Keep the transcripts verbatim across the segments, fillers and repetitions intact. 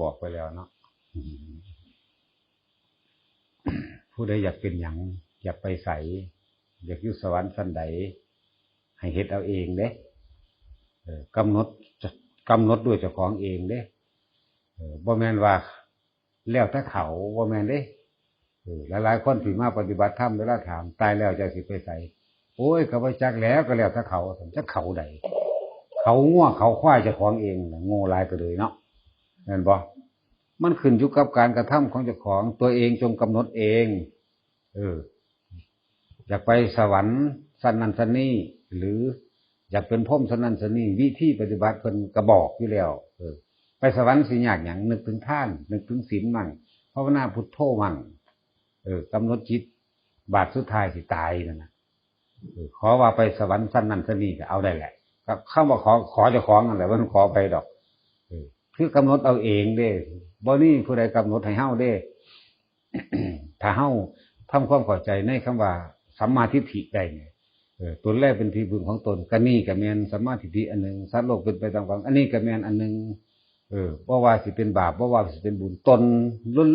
บอกไปแล้วเนาะ ผู้ใดอยากเป็นหยัง อยากไปใส อยากอยู่สวรรค์ชั้นใด ให้เฮ็ดเอาเองเด้ เออกำหนดกำหนดด้วยเจ้าของเองเด้ เออบ่แม่นว่า แล้วแต่เขา บ่แม่นเด้ เออหลายๆคนที่มาปฏิบัติธรรม เวลาถามตายแล้วเจ้าสิไปใส โอ้ยก็บ่จักแล้ว ก็แล้วแต่เขา จักเขาใด เขางัวเขาควายเจ้าของเองน่ะ โง่หลายก็เลยเนาะ แม่นบ่ มันขึ้นอยู่กับการกระทำของเจ้าของ ตัวเองจงกำหนดเอง เออ อยากไปสวรรค์ชั้นนั้นชั้นนี้ หรืออยากเป็นพรหมชั้นนั้นชั้นนี้ วิธีปฏิบัติเพิ่นก็บอกอยู่แล้ว เออ ไปสวรรค์สิยากหยัง นึกถึงทาน นึกถึงศีลมั่ง ภาวนาพุทโธมั่ง เออกำหนดจิต บาดสุดท้ายสิตายนั่นน่ะ เออขอว่าไปสวรรค์ชั้นนั้นชั้นนี้ก็เอาได้แหละ ก็คำว่าขอ ขอเจ้าของนั่นแหละ มันขอไปดอก เออคือกำหนดเอาเองเด้ บ่มีผู้ใดกำหนดให้เฮาเด้ ถ้าเฮาทำความเข้าใจในคำว่าสัมมาทิฏฐิได้เนี่ย เออ ตนแลเป็นที่พึ่งของตน ก็นี่ก็แม่นสัมมาทิฏฐิอันหนึ่ง สัตว์โลกเป็นไปตามความ อันนี้ก็แม่นอันหนึ่ง เออ บ่ว่าสิเป็นบาป บ่ว่าสิเป็นบุญ ตน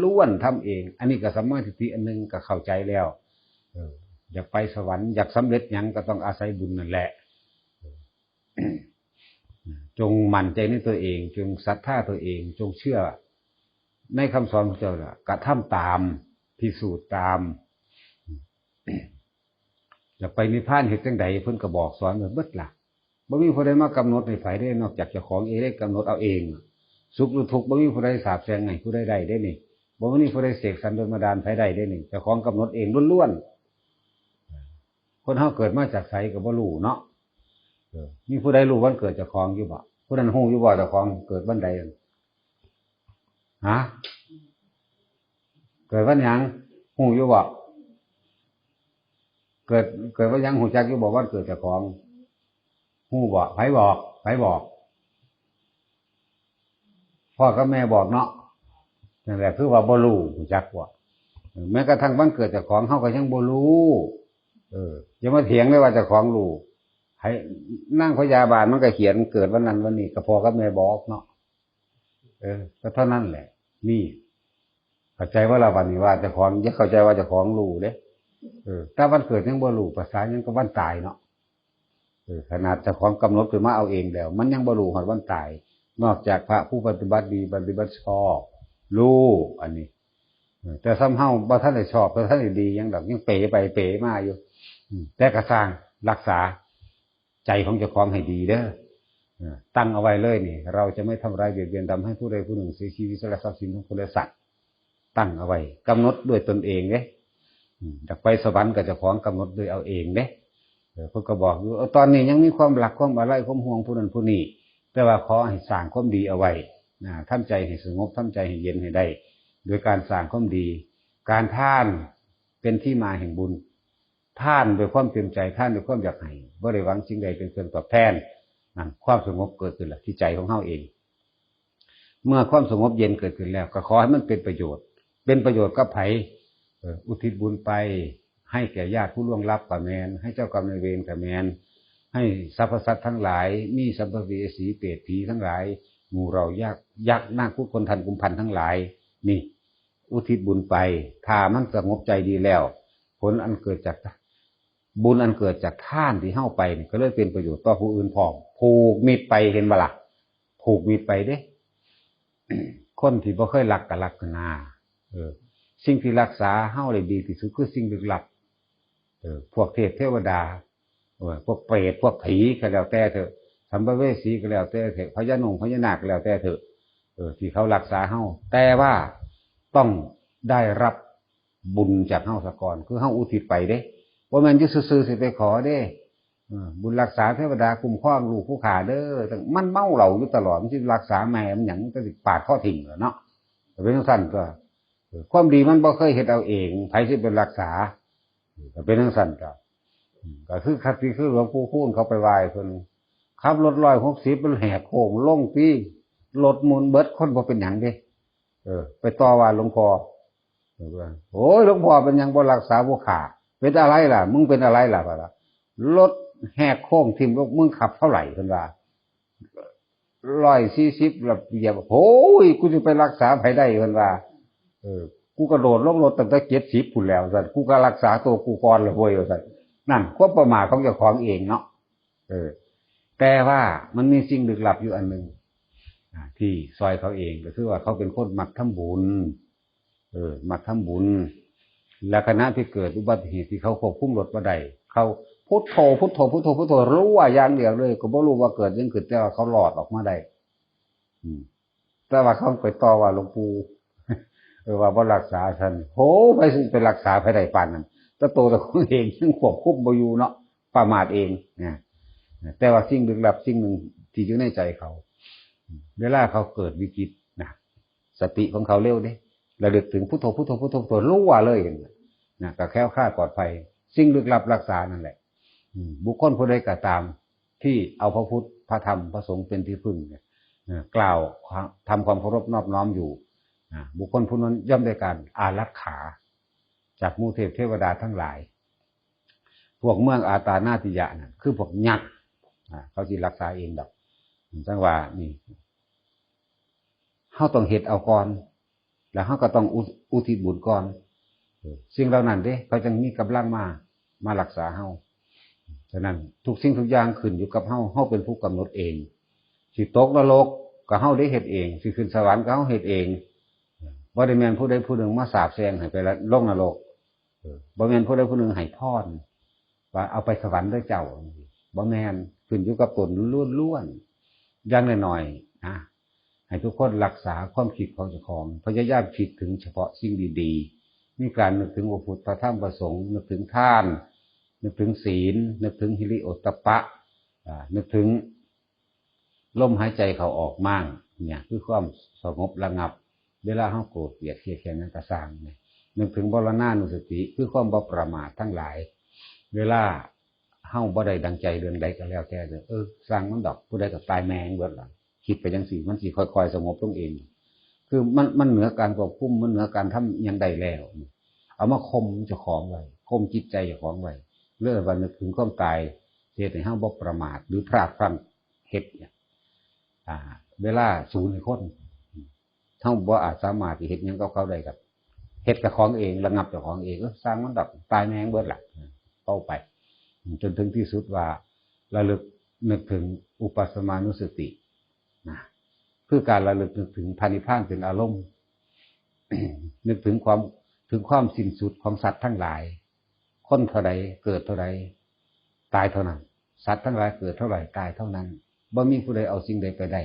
ล้วนๆทำเอง อันนี้ก็สัมมาทิฏฐิอันหนึ่ง ก็เข้าใจแล้ว เออ อยากไปสวรรค์ อยากสำเร็จหยังก็ต้องอาศัยบุญนั่นแหละ เออ จงมั่นใจในตัวเอง จงศรัทธาตัวเอง จงเชื่อในคำสอนของเจ้าล่ะ กระทำตาม พิสูจน์ตาม อยากไปนิพพานเฮ็ดจั่งใด เพิ่นก็บอกสอนไว้เบิดล่ะ บ่มีผู้ใดมากำหนดให้ไผได้ นอกจากเจ้าของเองได้กำหนดเอาเอง สุขหรือทุกข์บ่มีผู้ใดสาปแช่งให้ผู้ใดได้เด้นี่ บ่มีผู้ใดเสกสรรดลบันดาลไผได้เด้นี่ เจ้าของกำหนดเองล้วนๆ คนเฮาเกิดมาจากไสก็บ่รู้เนาะ เออ มีผู้ใดรู้วันเกิดเจ้าของอยู่บ่ ผู้นั้นฮู้อยู่บ่เจ้าของเกิดวันใด ฮะ เกิดวันหยัง ฮู้อยู่บ่ เกิด เกิดวันหยัง ฮู้จักอยู่บ่วันเกิดเจ้าของ ฮู้บ่ ไผบอก ไผบอก พ่อกับแม่บอกเนาะ นั่นแหละคือว่าบ่รู้ ฮู้จักบ่ เออ แม้กระทั่งวันเกิดเจ้าของเฮาก็ยังบ่รู้ เออ อย่ามาเถียงเลยว่าเจ้าของรู้ ให้นางพยาบาลมันก็เขียนเกิดวันนั้นวันนี้ ก็พ่อกับแม่บอกเนาะ เออ ก็เท่านั้นแหละ นี่ เข้าใจว่าละวันนี้ว่าเจ้าของ อย่าเข้าใจว่าเจ้าของรู้เด้ เออ แต่วันเกิดยังบ่รู้ ภาษายังก็วันตายเนาะ เออ ขนาดเจ้าของกำหนดขึ้นมาเอาเองแล้ว มันยังบ่รู้ฮอดวันตาย นอกจากพระผู้ปฏิบัติดี ปฏิบัติชอบ รู้ อันนี้ เออ แต่ซ้ำเฮาบ่ทันได้ชอบ บ่ทันได้ดีหยังดอก ยังเป๋ไปเป๋มาอยู่ อืม แต่ก็ซ่าง รักษา ใจของเจ้าของให้ดีเด้อ เออ ตั้งเอาไว้เลยนี่ เราจะไม่ทำร้ายเบียดเบียน ทำให้ผู้ใดผู้หนึ่งเสียชีวิต และทรัพย์สินของคนและสัตว์ ตั้งเอาไว้ กำหนดด้วยตนเองเด้ อืม อยากไปสวรรค์ก็เจ้าของกำหนดด้วยเอาเองเด้ เออ เพิ่นก็บอกอยู่ เออ ตอนนี้ยังมีความรัก ความอาลัย ความห่วงผู้นั้นผู้นี้ แต่ว่าขอให้สร้างความดีเอาไว้ นะ ทำใจให้สงบ ทำใจให้เย็นให้ได้ โดยการสร้างความดี การทานเป็นที่มาแห่งบุญ ทานด้วยความเต็มใจ ทานด้วยความอยากให้ บ่ได้หวังสิ่งใดเป็นเครื่องตอบแทน นั่น ความสงบเกิดขึ้นละที่ใจของเฮาเอง เมื่อความสงบเย็นเกิดขึ้นแล้ว ก็ขอให้มันเป็นประโยชน์ เป็นประโยชน์กับไผ เอ่อ อุทิศบุญไป ให้แก่ญาติผู้ล่วงลับก็แม่น ให้เจ้ากรรมนายเวรก็แม่น ให้สรรพสัตว์ทั้งหลาย มีสัมภเวสี เปรตผีทั้งหลาย หมู่เหล่ายักษ์ ยักษ์นาค คุดคนทันกุมพันทั้งหลาย นี่ อุทิศบุญไป ถ้ามันสงบใจดีแล้ว ผลอันเกิดจาก บุญอันเกิดจากทานที่เฮาไปนี่ ก็เลยเป็นประโยชน์ต่อผู้อื่นพร้อม ผูกมิตรไป เห็นบ่ล่ะ ผูกมิตรไปเด้ คนที่บ่เคยรักก็รักนา เออ สิ่งที่รักษาเฮาได้ดีที่สุดคือสิ่งลึกลับ เออ พวกเทพเทวดา เออ พวกเปรต พวกผีก็แล้วแต่เถอะ สัมภเวสีก็แล้วแต่เถอะ พญานาค พญานาคก็แล้วแต่เถอะ เออ ที่เขารักษาเฮา แต่ว่าต้องได้รับบุญจากเฮาซะก่อน คือเฮาอุทิศไปเด้ บ่แม่นอยู่ซื่อๆสิไปขอเด้ เออ บุญรักษาเทวดาคุ้มครองลูกผู้ข้าเด้อ มันเมาเหล้าอยู่ตลอด มันสิรักษาแม่มันหยัง มันก็สิปาดคอทิ้งแหละเนาะ ก็เป็นจั่งซั้นก็ เออ ความดีมันบ่เคยเฮ็ดเอาเอง ไผสิไปรักษา เออ ก็เป็นจั่งซั้นก็ อืม ก็คือคักที่คือหลวงปู่คูณเขาไปไหว้เพิ่น ขับรถร้อยหกสิบ มันแหกโค้งลงตี้ รถหมุนเบิด คนบ่เป็นหยังเด้ เออ ไปต่อว่าหลวงพ่อ เออ โอ้ย หลวงพ่อเป็นหยังบ่รักษาผู้ข้า เป็นอะไรล่ะ มึงเป็นอะไรล่ะ ว่าล่ะ รถแหกโค้งทิ่มลง มึงขับเท่าไหร่ เพิ่นว่า ร้อยสี่สิบ แล้วเหยียบ โอ้ย กูจะไปรักษาไผได้ เพิ่นว่า เออ กูกระโดดลงรถตั้งแต่เจ็ดสิบ พุ้นแล้ว ซั่น กูก็รักษาตัวกูก่อนละเว้ย ว่าซั่น นั่น ความประมาทของเจ้าของเองเนาะ เออ แต่ว่ามันมีสิ่งลึกลับอยู่อันหนึ่ง อ่า ที่ซอยเขาเอง ก็คือว่าเขาเป็นคนมักทำบุญ เออ มักทำบุญ และขณะที่เกิดอุบัติเหตุที่เขาควบคุมรถบ่ได้ เขาพุทโธ พุทโธ พุทโธ พุทโธ รัวอย่างเดียวเลย ก็บ่รู้ว่าเกิดหยังขึ้น แต่ว่าเขารอดออกมาได้ อืม แต่ว่าเขาไปต่อว่าหลวงปู่ เออ ว่าบ่รักษาซั่น โห ไปสิไปรักษาไผได้ปานนั้น แต่ตัวเจ้าของเองยังควบคุมบ่อยู่เนาะ ประมาทเองนะ แต่ว่าสิ่งลึกลับสิ่งหนึ่งที่อยู่ในใจเขา เวลาเขาเกิดวิกฤตนะ สติของเขาเร็วเด้ ระลึกถึงพุทโธ พุทโธ พุทโธ พุทโธ รัวเลยนะ ก็แคล้วคลาดปลอดภัย สิ่งลึกลับรักษานั่นแหละ อืม บุคคลผู้ใดก็ตาม ที่เอาพระพุทธ พระธรรม พระสงฆ์เป็นที่พึ่งเนี่ย เอ่อ กล่าวความ ทำความเคารพนอบน้อมอยู่ อ่า บุคคลผู้นั้นย่อมได้การอารักขา จากหมู่เทพเทวดาทั้งหลาย พวกเมืองอาตานาติยะน่ะ คือพวกยักษ์ อ่า เขาสิรักษาเองดอก จังว่านี่ เฮาต้องเฮ็ดเอาก่อน แล้วเฮาก็ต้องอุ อุทิศบุญก่อน เออ สิ่งเหล่านั้นเด้ เขาจังมีกำลังมา มารักษาเฮา ฉะนั้นทุกสิ่งทุกอย่างขึ้นอยู่กับเฮา เฮาเป็นผู้กำหนดเอง สิตกนรกก็เฮาได้เฮ็ดเอง สิขึ้นสวรรค์ก็เฮาเฮ็ดเอง บ่ได้แม่นผู้ใดผู้หนึ่งมาสาปแช่งให้ไปลงนรก เออ บ่แม่นผู้ใดผู้หนึ่งให้พร ว่าเอาไปสวรรค์เด้อเจ้า บ่แม่น ขึ้นอยู่กับตนล้วนๆ อย่างน้อยๆ นะ ให้ทุกคนรักษาความคิดของเจ้าของ พยายามคิดถึงเฉพาะสิ่งดีๆ มีการนึกถึงพระพุทธ พระธรรม พระสงฆ์ นึกถึงทาน นึกถึงศีล นึกถึงฮิริโอตตัปปะ อ่า นึกถึงลมหายใจเข้าออกมั่ง เนี่ย คือความสงบระงับ เวลาเฮาโกรธเกลียดเครียดแค้นหยังก็ซ่างเนี่ย นึกถึงมรณานุสติ คือความบ่ประมาททั้งหลาย เวลาเฮาบ่ได้ดังใจเรื่องใดก็แล้วแต่เด้อ เออ ซ่างมันดอก ผู้ใดก็ตายแม่งเบิดล่ะ คิดไปจังซี่ มันสิค่อยๆ สงบลงเอง คือมัน มันเหนือการควบคุม มันเหนือการทำหยังได้แล้ว เอามาข่มเจ้าของไว้ ข่มจิตใจเจ้าของไว้ เรียกว่านึกถึงความตาย เฮ็ดให้เฮาบ่ประมาท หรือพลาดพลั้งเฮ็ดเนี่ย อ่า เวลาสูญให้คน เฮาบ่อาจสามารถสิเฮ็ดหยังกับเขาได้ครับ เฮ็ดกับของเอง ระงับเจ้าของเอง เออ ซ่างมันดอก ตายแม่งเบิดล่ะ เป้าไป จนถึงที่สุดว่าระลึกนึกถึงอุปัสสมานุสติ นะ คือการระลึกนึกถึงพระนิพพานเป็นอารมณ์ นึกถึงความ ถึงความสิ้นสุดของสัตว์ทั้งหลาย คนเท่าใดเกิดเท่าใด ตายเท่านั้น สัตว์ทั้งหลายเกิดเท่าไหร่ตายเท่านั้น บ่มีผู้ใดเอาสิ่งใดไปได้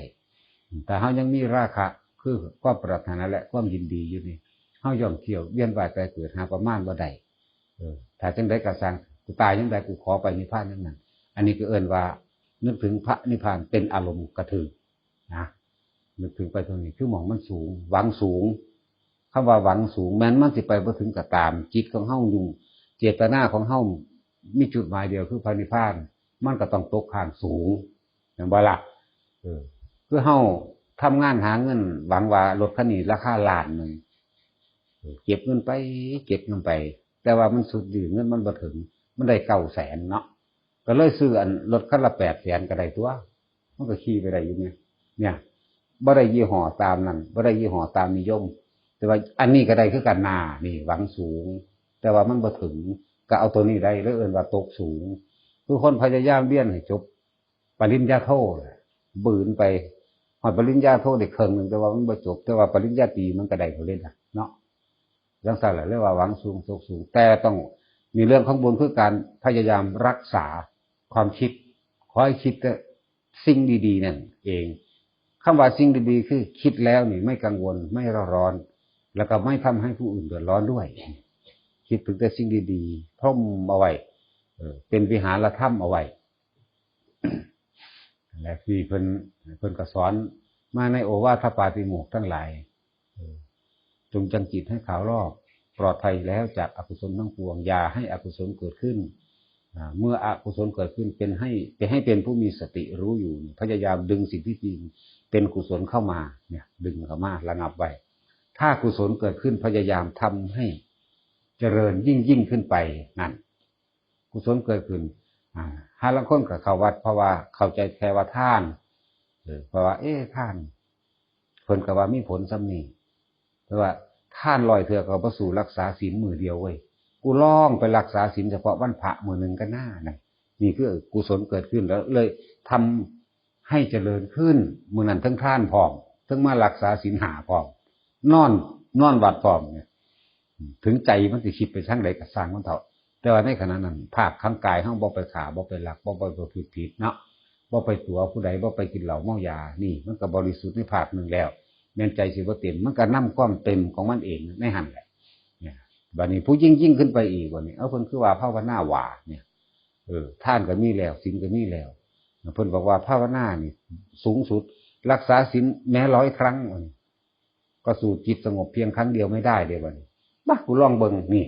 ถ้าเฮายังมีราคะ คือความปรารถนาและความยินดีอยู่นี่ เฮาย่อมเที่ยวเวียนว่ายตายเกิดหาประมาณบ่ได้ เออ ถ้าจังใดก็ซ่าง กูตายจังใด กูขอไปนิพพานจังนั้น อันนี้ก็เอิ้นว่านึกถึงพระนิพพานเป็นอารมณ์กระถืกนะ นึกถึงไปตรงนี้ คือหม่องมันสูง หวังสูง คำว่าหวังสูง แม้นมันสิไปบ่ถึงก็ตาม จิตของเฮาอยู่ เจตนาของเฮามีจุดหมายเดียวคือพระนิพพาน มันก็ต้องตกข้างสูง แม่นบ่ล่ะ เออ คือเฮาทำงานหาเงิน หวังว่ารถคันนี้ราคาล้านหนึ่ง เออ เก็บเงินไป เก็บเงินไป แต่ว่ามันสุดยื้อ เงินมันบ่ถึง มันได้เก้าแสนเนาะ ก็เลยซื้ออันรถคันละแปดแสนก็ได้ตั๊ว มันก็ขี่ไปได้อยู่เนี่ย เนี่ย บ่ได้ยี่ห้อตามนั้น บ่ได้ยี่ห้อตามนิยม แต่ว่าอันนี้ก็ได้คือกันนา นี่หวังสูง แต่ว่ามันบ่ถึง ก็เอาตัวนี้ได้ เลยเอิ้นว่าตกสูง คือคนพยายามเรียนให้จบปริญญาโทแหละ บืนไป ฮอดปริญญาโทได้ครึ่งหนึ่ง แต่ว่ามันบ่จบ แต่ว่าปริญญาตรีมันก็ได้เท่านั้นล่ะเนาะ จังซั่นแหละ เรียกว่าหวังสูงตกสูง แต่ต้องมีเรื่องของบุญ คือการพยายามรักษาความคิด ขอให้คิดแต่สิ่งดีๆ นั่นเอง คำว่าสิ่งดีๆ คือคิดแล้วนี่ไม่กังวล ไม่เร่าร้อน แล้วก็ไม่ทำให้ผู้อื่นเดือดร้อนด้วย คิดถึงแต่สิ่งดีๆ พรมเอาไว้ เออ เป็นวิหารธรรมเอาไว้ และที่เพิ่น เพิ่นก็สอนมาในโอวาทปาติโมกข์ทั้งหลาย เออ จงยังจิตให้ขาวรอบ ปลอดภัยแล้วจากอกุศลทั้งปวง อย่าให้อกุศลเกิดขึ้น อ่า เมื่ออกุศลเกิดขึ้น เป็นให้ เป็นให้เป็นผู้มีสติรู้อยู่ พยายามดึงสิ่งที่จริงเป็นกุศลเข้ามา เนี่ย ดึงเข้ามาระงับไว้ ถ้ากุศลเกิดขึ้น พยายามทำให้เจริญยิ่งยิ่งขึ้นไป นั่น กุศลเกิดขึ้น อ่า หาลางคนก็เข้าวัด เพราะว่าเข้าใจแค่ว่าทาน เออ เพราะว่า เอ๊ะ ทาน เพิ่นก็ว่ามีผลส่ำนี้ แต่ว่าทานร้อยเทื่อก็บ่สู้รักษาศีลมื้อเดียวเว้ย กูลองไปรักษาศีลเฉพาะวันพระมื้อหนึ่งก็น่านะ นี่คือกุศลเกิดขึ้นแล้วเลยทำให้เจริญขึ้น มื้อนั้นทั้งทานพร้อม ทั้งมารักษาศีลห้าพร้อม นอน นอนวัดพร้อมเนี่ย ถึงใจมันสิคิดไปทางใดก็ช่างมันเถาะ แต่ว่าในขณะนั้น ภาคทางกายเฮาบ่ไปฆ่า บ่ไปลัก บ่ไปประพฤติผิดเนาะ บ่ไปตั๋วผู้ใด บ่ไปกินเหล้าเมายา นี่มันก็บริสุทธิ์ในภาคหนึ่งแล้ว แม่นใจสิบ่เต็ม มันก็นำความเต็มของมันเองในหั่นแหละ เนี่ย บัดนี้ผู้ยิ่งยิ่งขึ้นไปอีก บัดนี้ เอ้า เพิ่นคือว่าภาวนาหว่าเนี่ย เออ ทานก็มีแล้ว ศีลก็มีแล้ว เพิ่นบอกว่าภาวนานี่สูงสุด รักษาศีลแม้ร้อยครั้ง ก็สู้จิตสงบเพียงครั้งเดียวไม่ได้เด้บัดนี้ มา กูลองเบิ่ง นี่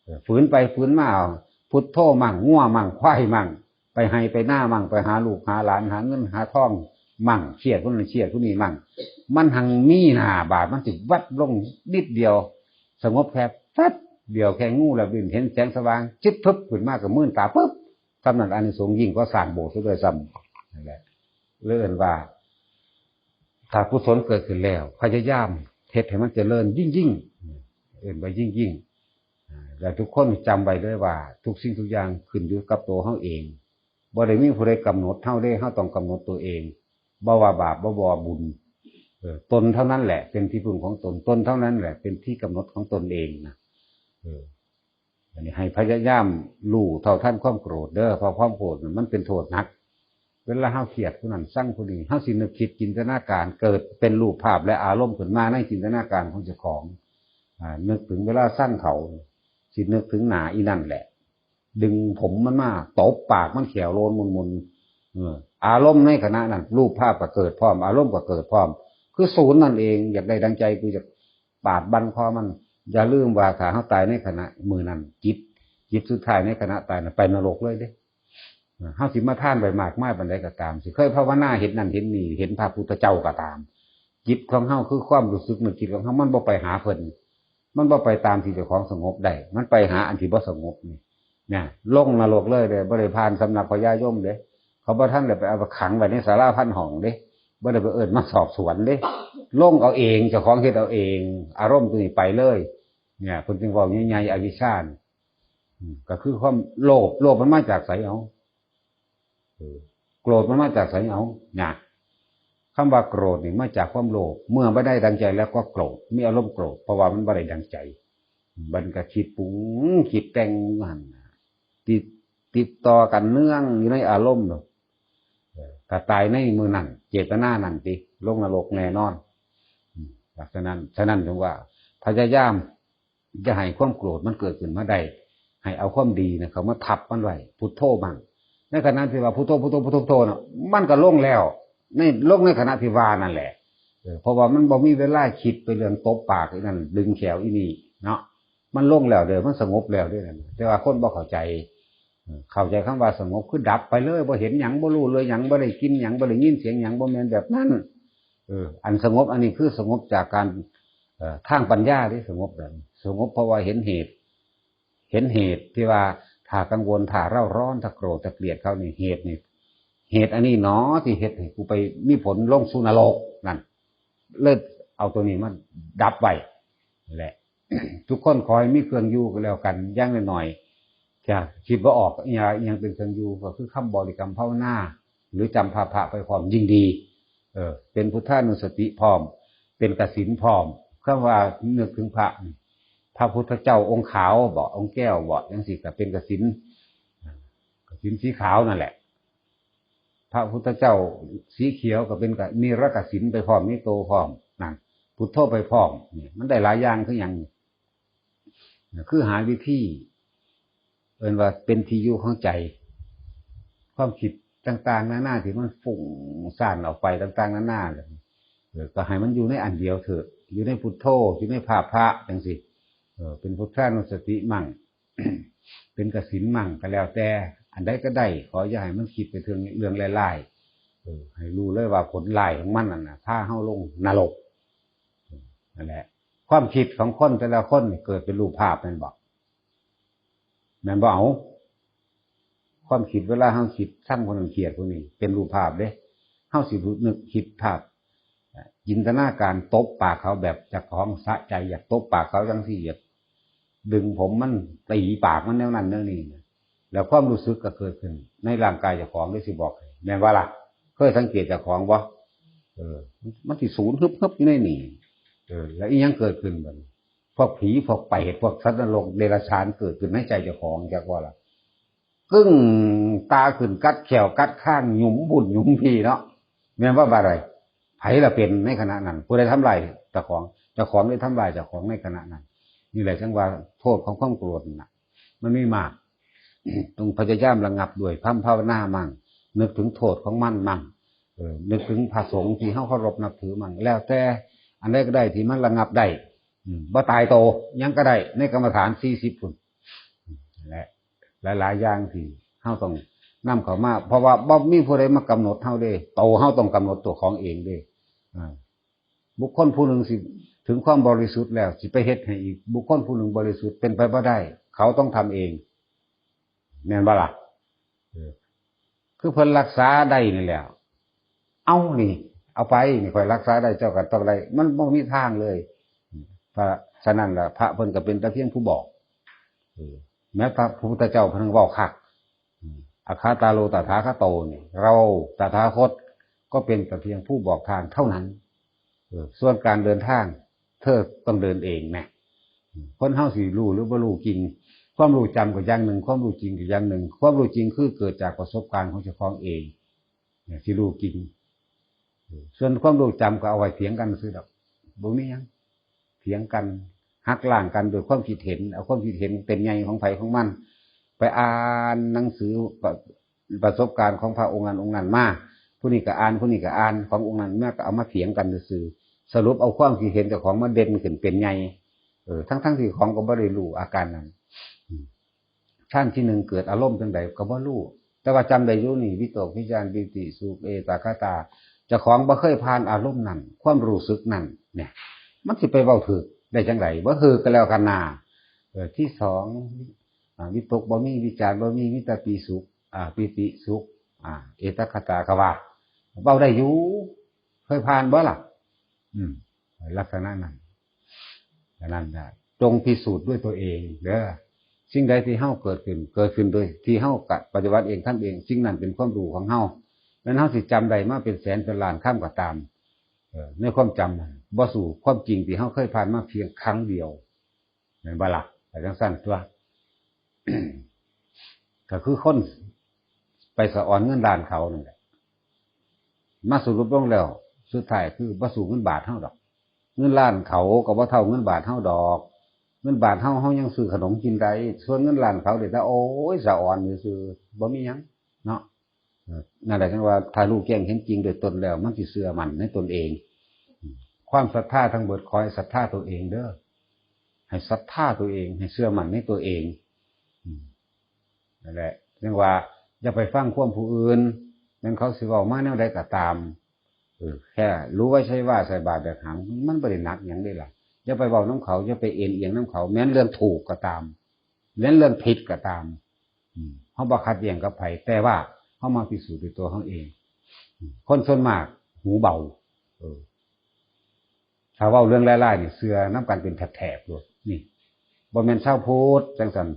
เออ ฝืนไปฝืนมา เอา พุทโธมั่ง งัวมั่ง ควายมั่ง ไปไฮ่ไปนามั่ง ไปหาลูกหาหลาน หาเงินหาทองมั่ง เครียดผู้นั้นเครียดผู้นี้มั่ง มันหังมีหน้าบาด มันสิวับลงนิดเดียว สงบแค่แป๊บเดียว แค่งูแลบลิ้นเห็นแสงสว่าง จึ๊บ พึบ ขึ้นมาก็มื่นตา ปึ๊บ ส่ำนั้นอานิสงส์ยิ่งกว่าสร้างโบสถ์ซะด้วยซ้ำ นั่นแหละ เลยเอิ้นว่า ถ้ากุศลเกิดขึ้นแล้ว พยายามเฮ็ดให้มันเจริญยิ่งๆ เอิ้นว่ายิ่งๆ อ่า แล้วทุกคนจำไว้เลยว่า ทุกสิ่งทุกอย่างขึ้นอยู่กับตัวเฮาเอง บ่ได้มีผู้ใดกำหนดเฮาเด้ เฮาต้องกำหนดตัวเอง บ่ว่าบาป บ่ว่าบุญ เออ ตนเท่านั้นแหละเป็นที่พึ่งของตน ตนเท่านั้นแหละเป็นที่กำหนดของตนเองนะ เออ อันนี้ให้พยายามรู้เท่าทันความโกรธเด้อ เพราะความโกรธน่ะมันเป็นโทษหนัก เวลาเฮาเครียดผู้นั้นซังผู้นี้ เฮาสินึกคิดจินตนาการ เกิดเป็นรูปภาพและอารมณ์ขึ้นมาในจินตนาการของเจ้าของ อ่า นึกถึงเวลาซังเขา สินึกถึงหน้าอีนั่นแหละ ดึงผมมันมา ตบปากมันแขวโลนมุนๆ เออ อารมณ์ในขณะนั้น รูปภาพก็เกิดพร้อม อารมณ์ก็เกิดพร้อม คือศูนย์นั่นเอง อยากได้ดังใจ กูอยากปาดบั้นคอมัน อย่าลืมว่าถ้าเฮาตายในขณะมื้อนั้น จิต จิตสุดท้ายในขณะตายน่ะ ไปนรกเลยเด้ เฮาสิมาทานไปมากมายปานใดก็ตาม สิเคยภาวนาเฮ็ดนั่นเฮ็ดนี่ เห็นพระพุทธเจ้าก็ตาม จิตของเฮาคือความรู้สึกนึกคิดของเฮา มันบ่ไปหาเพิ่น มันบ่ไปตามที่เจ้าของสงบได้ มันไปหาอันที่บ่สงบนี่ เนี่ย ลงนรกเลยเด้ บ่ได้ผ่านสำนักพญายมเด้ เขาบ่ทันได้ไปเอาไปขังไว้ในศาลาพันห้องเด้ บ่ได้ไปเอิ้นมาสอบสวนเด้ ลงเอาเอง เจ้าของเฮ็ดเอาเอง อารมณ์ตัวนี้ไปเลย เนี่ย เพิ่นจึงเว้าใหญ่ๆ อวิชชาน่ะ อืม ก็คือความโลภ โลภมันมาจากไสเอา เออ โกรธมันมาจากไสเอา เนี่ย คำว่าโกรธนี่มาจากความโลภ เมื่อบ่ได้ดังใจแล้วก็โกรธ มีอารมณ์โกรธ เพราะว่ามันบ่ได้ดังใจ มันก็คิดปรุง คิดแต่งอยู่หั่นน่ะ ติด ติดต่อกันเนืองอยู่ในอารมณ์เนาะ เออ ถ้าตายในมื้อนั้น เจตนานั้นติ ลงนรกแน่นอน อืม ฉะนั้น ฉะนั้นจึงว่า พยายาม อย่าให้ความโกรธมันเกิดขึ้นมาได้ ให้เอาความดีนะเข้ามาทับมันไว้ พุทโธมั่ง ในขณะที่ว่าพุทโธ พุทโธ พุทโธ พุทโธน่ะ มันก็ลงแล้ว ใน ลงในขณะที่ว่านั่นแหละ เออ เพราะว่ามันบ่มีเวลาคิดไปเรื่องตบปากอีนั่น ดึงแขวอีนี่เนาะ มันลงแล้วเด้อ มันสงบแล้วเด้อนั่น แต่ว่าคนบ่เข้าใจ เออ เข้าใจคำว่าสงบคือดับไปเลย บ่เห็นหยัง บ่รู้เลยหยัง บ่ได้กินหยัง บ่ได้ยินเสียงหยัง บ่แม่นแบบนั้น เออ อันสงบอันนี้คือสงบจากการ เอ่อ ทางปัญญาที่สงบแบบนี้ สงบเพราะว่าเห็นเหตุ เห็นเหตุที่ว่าถ้ากังวล ถ้าเร่าร้อน ถ้าโกรธ ถ้าเกลียดเขานี่ เหตุนี่ เหตุอันนี้หนอที่เฮ็ดให้กูไปมีผลลงสู่นรกนั่น เลยเอาตัวนี้มาดับไว้แหละ ทุกคนขอให้มีเครื่องอยู่ก็แล้วกัน อย่างน้อยๆ จะคิดบ่ออก อีหยัง อีหยังเป็นเครื่องอยู่ ก็คือคำบริกรรมภาวนา หรือจำพระพระไปพร้อมยิ่งดี เออ เป็นพุทธานุสติพร้อม เป็นกสิณพร้อม คำว่านึกถึงพระนี่ พระพุทธเจ้าองค์ขาวบ่ องค์แก้วบ่ จังซี่ก็เป็นกสิณ กสิณสีขาวนั่นแหละ พระพุทธเจ้าสีเขียวก็เป็นกะ นิรกสิณไปพร้อม นิโตพร้อม นั่น พุทโธไปพร้อม นี่ มันได้หลายอย่างคือหยัง คือหาวิธี เอิ้นว่าเป็นที่อยู่ของใจ ความคิดต่างๆ นานาที่มันฟุ้งซ่านออกไปต่างๆ นานาเลย เออ ก็ให้มันอยู่ในอันเดียวเถอะ อยู่ในพุทโธ อยู่ในพระพระจังซี่ เออ เป็นพุทธานุสติมั่ง เป็นกสิณมั่งก็แล้วแต่ อันใดก็ได้ ขออย่าให้มันคิดไปถึงเรื่องร้ายๆ เออ ให้รู้เลยว่าผลร้ายของมันนั่นน่ะ พาเฮาลงนรก เออ นั่นแหละ ความคิดของคนแต่ละคนนี่เกิดเป็นรูปภาพแม่นบ่ แม่นบ่เอา ความคิดเวลาเฮาคิดซังคนนั้นเกลียดคนนี้ เป็นรูปภาพเด้ เฮาสินึกคิดภาพ จินตนาการตบปากเขาแบบเจ้าของสะใจ อยากตบปากเขาจังซี่ อยากดึงผมมัน ตีปากมันแนวนั้นแนวนี้นะ แล้วความรู้สึกก็เกิดขึ้นในร่างกายเจ้าของ เลยสิบอกให้ แม่นบ่ล่ะ เคยสังเกตเจ้าของบ่ เออ มันสิสูนฮึบๆอยู่ในนี่ เออ แล้วอีหยังเกิดขึ้นบัดนี้ พวกผี พวกเปรต พวกสัตว์นรกเดรัจฉานเกิดขึ้นในใจเจ้าของ จักว่าล่ะ กึ้งตาขึ้น กัดแข้วกัดคาง หยุมบุ่นหยุมพีเนาะ แม่นบ่ บาดใด ไผล่ะเป็นในขณะนั้น ผู้ใดทำลายเจ้าของ เจ้าของได้ทำลายเจ้าของในขณะนั้น นี่แหละจั่งว่าโทษของความโกรธน่ะ มันมีมาก ต้องพยายามระงับด้วยคำภาวนามั่ง นึกถึงโทษของมันมั่ง เออ นึกถึงพระสงฆ์ที่เฮาเคารพนับถือมั่ง แล้วแต่อันใดก็ได้ที่มันระงับได้ อืม บ่ตายโต หยังก็ได้ ในกรรมฐานสี่สิบพุ้น และหลายๆอย่างที่เฮาต้องนำเข้ามา เพราะว่าบ่มีผู้ใดมากำหนดเฮาเด้ โตเฮาต้องกำหนดตัวของเองเด้ อ่า บุคคลผู้หนึ่งสิถึงความบริสุทธิ์แล้ว สิไปเฮ็ดให้อีกบุคคลผู้หนึ่งบริสุทธิ์เป็นไปบ่ได้ เขาต้องทำเอง แม่นบ่ล่ะ เออ คือเพิ่นรักษาได้นี่แหละ เอานี่ เอาไปนี่ ข้อยรักษาได้ เจ้าก็ต้องได้ มันบ่มีทางเลย เพราะฉะนั้นล่ะ พระเพิ่นก็เป็นแต่เพียงผู้บอก เออ แม้พระพุทธเจ้าเพิ่นเว้าคัก อืม อัคคาตาโลตถาคโตนี่ เราตถาคตก็เป็นแต่เพียงผู้บอกทางเท่านั้น เออ ส่วนการเดินทาง เธอต้องเดินเองนะ อืม คนเฮาสิรู้หรือบ่รู้จริง ความรู้จำก็อย่างหนึ่ง ความรู้จริงก็อย่างหนึ่ง ความรู้จริงคือเกิดจากประสบการณ์ของเจ้าของเอง เนี่ย สิรู้จริง เออ ส่วนความรู้จำก็เอาไว้เถียงกันซื่อดอก บ่มีหยัง เถียงกัน หักล้างกันด้วยความคิดเห็น เอาความคิดเห็นเป็นใหญ่ของไผของมัน ไปอ่านหนังสือ ประ ประสบการณ์ของพระองค์นั้นองค์นั้นมา ผู้นี้ก็อ่าน ผู้นี้ก็อ่าน ขององค์นั้นมา ก็เอามาเถียงกันซื่อๆ สรุปเอาความคิดเห็นเจ้าของมาเด่นขึ้นเป็นใหญ่ เออ ทั้งๆที่ของก็บ่ได้รู้อาการนั้น อืม ขั้นที่หนึ่งเกิดอารมณ์จั่งใดก็บ่รู้ แต่ว่าจำได้อยู่นี่ วิตก วิจาร ปีติ สุข เอตคคตา เจ้าของบ่เคยผ่านอารมณ์นั้น ความรู้สึกนั้น เนี่ย มันสิไปเว้าถืกได้จั่งใด บ่ถืกก็แล้วกันนา เออ ที่สอง อ่า วิตกบ่มี วิจารบ่มี มีแต่ปีสุข อ่า ปีติสุข อ่า เอตคคตา ก็ว่า เว้าได้อยู่ เคยผ่านบ่ล่ะ อืม ลักษณะนั้น อันนั้นนะ จงพิสูจน์ด้วยตัวเองเด้อ สิ่งใดที่เฮาเกิดขึ้น เกิดขึ้นโดยที่เฮากะปฏิบัติเอง ทำเอง สิ่งนั้นเป็นความรู้ของเฮา แม้นเฮาสิจำได้มาเป็นแสนเป็นล้านคำก็ตาม เอ่อ ในความจำนั้น บ่สู้ความจริงที่เฮาเคยผ่านมาเพียงครั้งเดียว แม่นบ่ล่ะ ไปจั่งซั่นตัว ก็คือคนไปสะออนเงินล้านเขานั่นแหละ มาสรุปลงแล้ว สุดท้ายคือบ่สู้เงินบาทเฮาดอก เงินล้านเขาก็บ่เท่าเงินบาทเฮาดอก เงินบาทเฮา เฮายังซื้อขนมกินได้ ส่วนเงินล้านเขาเดี๋ยวจะ โอ้ย สะออนซื่อๆ บ่มีหยังเนาะ เออ นั่นแหละจั่งว่าถ้ารู้แจ้งเห็นจริงโดยตนแล้ว มันสิเชื่อมั่นในตนเอง ความศรัทธาทั้งเบิดขอให้ศรัทธาตัวเองเด้อ ให้ศรัทธาตัวเอง ให้เชื่อมั่นในตัวเอง อืม นั่นแหละ จั่งว่าอย่าไปฟังความผู้อื่น แม้นเขาสิเว้ามาแนวใดก็ตาม เออ แค่รู้ไว้ใช่ว่าใส่บาตรแบบหาม มันบ่ได้หนักหยังเด้ล่ะ อย่าไปเว้านำเขา อย่าไปเอ็นเอียงนำเขา แม้นเรื่องถูกก็ตาม แม้นเรื่องผิดก็ตาม อืม เฮาบ่ขัดแย้งกับไผ แต่ว่าเฮามาพิสูจน์ด้วยตัวเฮาเอง อืม คนส่วนมากหูเบา เออ ถ้าเว้าเรื่องร้ายๆนี่ เชื่อนำกันเป็นแถบๆโลด นี่ บ่แม่นชาวพุทธจั่งซั่น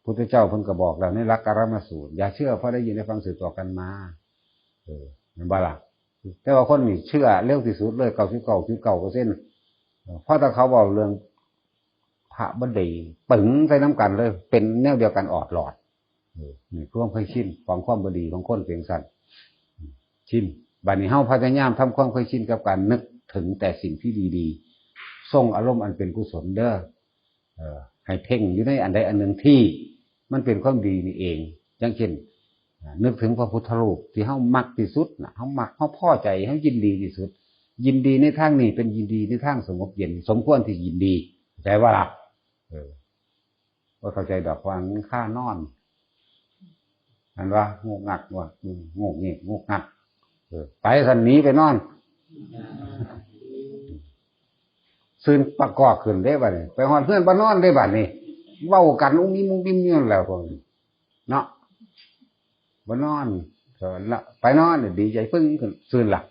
พุทธเจ้าเพิ่นก็บอกแล้วในหลักกรรมสูตร อย่าเชื่อเพราะได้ยินได้ฟังสืบต่อกันมา เออ แม่นบ่ล่ะ แต่ว่าคนนี่เชื่อเร็วที่สุดเลย เก้าสิบเก้าจุดเก้าเปอร์เซ็นต์ เออ เพราะถ้าเขาเว้าเรื่องพระบ่ดี ปึงใส่นำกันเลย เป็นแนวเดียวกันออดหลอด เออ นี่ความเคยชินของความบ่ดีของคนเป็นซั่น ชิน บัดนี้เฮาพยายามทำความเคยชินกับการนึกถึงแต่สิ่งที่ดีๆ ทรงอารมณ์อันเป็นกุศลเด้อ เอ่อ ให้เพ่งอยู่ในอันใดอันหนึ่งที่มันเป็นความดีนี่เอง อย่างเช่น อ่า นึกถึงพระพุทธรูปที่เฮามักที่สุดน่ะ เฮามัก เฮาพอใจ เฮายินดีที่สุด ยินดีในทางนี้เป็นยินดีในทางสงบเย็น สมควรที่ยินดี เข้าใจบ่ล่ะ เออ บ่เข้าใจดอก ว่ามันคานอน อันว่า งุกงัก ว่า อืม งุกงิก งุกงัก เออ ไปซั่น หนีไปนอน ซื่นประกอบขึ้นเด้บัดนี้ ไปฮอดเฮือนบ่นอนเด้บัดนี้ เว้ากันอุ้มอิ้มอุ้มอิ้มอยู่นั่นแหล้วพวกนี้ เนาะ บ่นอน ละไปนอนดีใจปึ้งขึ้นซื่นหลับ